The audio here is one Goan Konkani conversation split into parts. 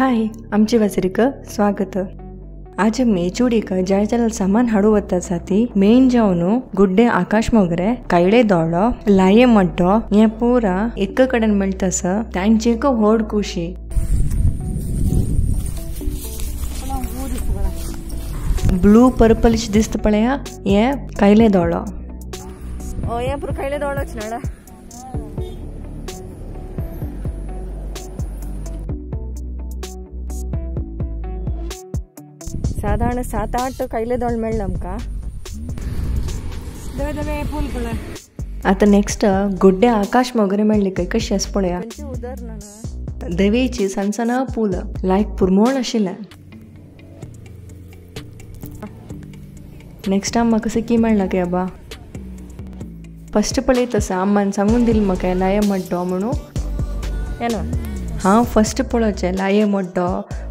हाय, आमचे वसरीक स्वागत। आज मी चुडीक जाय जाल्यार सामान हाडू वता साती मेन जावन गुड्डे आकाश मोगरे कायले दोळो लाये मड्डो हे पुरा एक कडेन मेळटा सर तांची एक व्हड खुशी। ब्लू पर्पलिश दिसता पळया हे कायले दोळो हे पुरा कायले दोळोच नाडा। साधारण 7-8 कायले दोळ मेळ्ळे आमकां। आता नेक्स्ट गुड्डे आकाश मोगरे मेळ्ळे काय कशें आसा पळया। देवीची सनसना पूल लायक पुरमोळ आशिल्लें। नेक्स्ट टायम म्हाका की मेळ्ळा काय आबा फस्ट पळयत आसा अम्मान सांगून दिलें म्हाका लाये मड्डो म्हणून। हांव फस्ट पळोवचें लाये मड्डो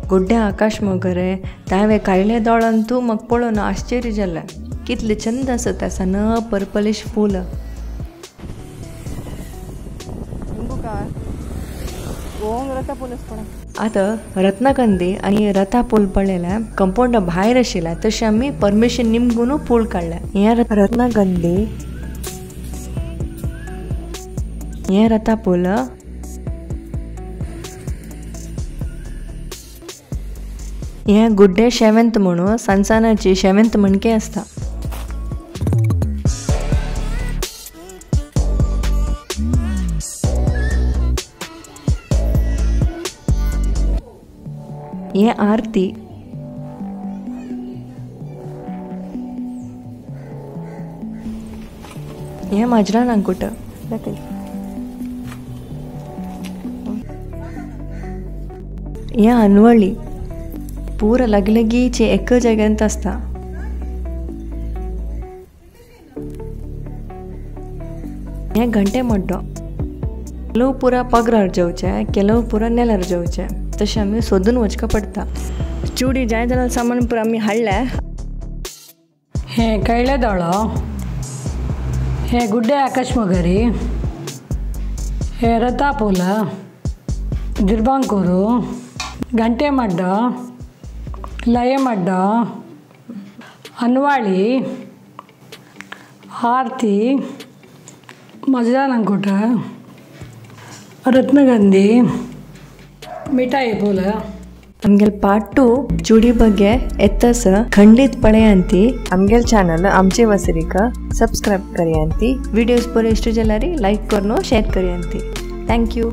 गुड्डे आकाश मोगरे तांवें कायले दोळान तूं म्हाका पळोवन आश्चर्य जालें कितलें चंद आसा तें सन पर्पलिश फूल। आतां रत्नाकंदी आनी रथा पूल पळयलें कंपाउंडा भायर आशिल्लें तशें आमी परमिशन निमगून पूल काडलें। हें रत्नागंदी हें रथा पूल हें गुड्डे शेवंत म्हणून सनसनाची शेवंत म्हणके आसता। हें आरती हें माजरान अंकुट हें अनवळी पुरा लगलगीचे एक जाग्यांत आसता। हें घंटे मड्डो ಕೆಲವು ಪೂರ पगरार जेवचें ಕೆಲವು ಪೂರ नेल्यार जेवचें तशें आमी सोदून वचका पडटा। चुडी जाय जाल्यार सामान पुरा आमी हाडलें। हें कायले दोळो हें गुड्डे आकाश मोगरी हें रथा पूल दिर्बांकूर घंटे मड्डो लये मड्डो अनवाळी आरती मजदान अंकुट रत्नगंधी मिठाई पूल। आमगेल पार्ट 2 चुडी ಬಗ್ಗೆ ಎತ್ತಸ ಖಂಡಿತ ಪಳೆಯಂತಿ आमगेल चॅनल आमचे वसरीक सबस्क्राइब करियंती विडियोज पर इष्ट जाल्यार लाइक करनो शेयर करियंती। Thank you.